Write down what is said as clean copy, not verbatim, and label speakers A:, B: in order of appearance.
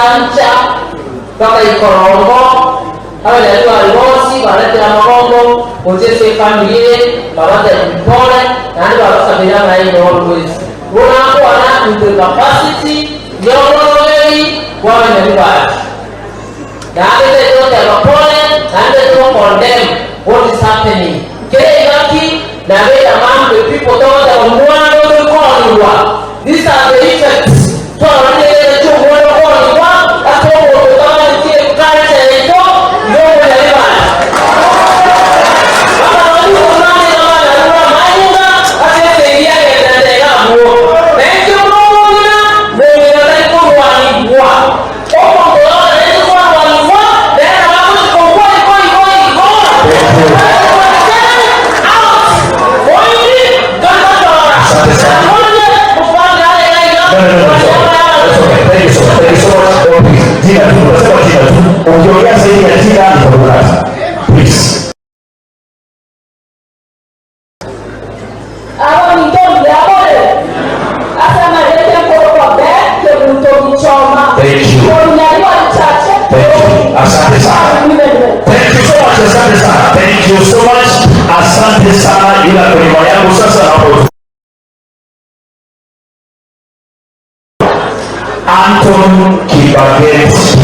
A: Ncha mpaka Ikorongo abanyaliwa bonsi baletera amagongo ojese family babata mpole nandi babasabira naye always unakuwa with the capacity y'obuloberi bw'abanyalibali nandete pole nandete condemn what is happening kere igaki nabeera among the people togota omwana otekonibwa. These are the effects twabanyeera ky'omwana okonibwa ate omuntu otamanyikie culture yaito y'obunyalibali.
B: Asante sana. No, no, no, it's okay. It's okay. Thank you so much. Thank you so much. Oh, please. Jina tu, unasema jina tu. Ukiongea zaidi ya jina nitakukata. Please. Thank you. Thank you. Asante sana. Thank you so much. Asante sana. Thank you so much. Asante sana. Ila kwa nyuma yangu sasa hapo. Anton Kibageti.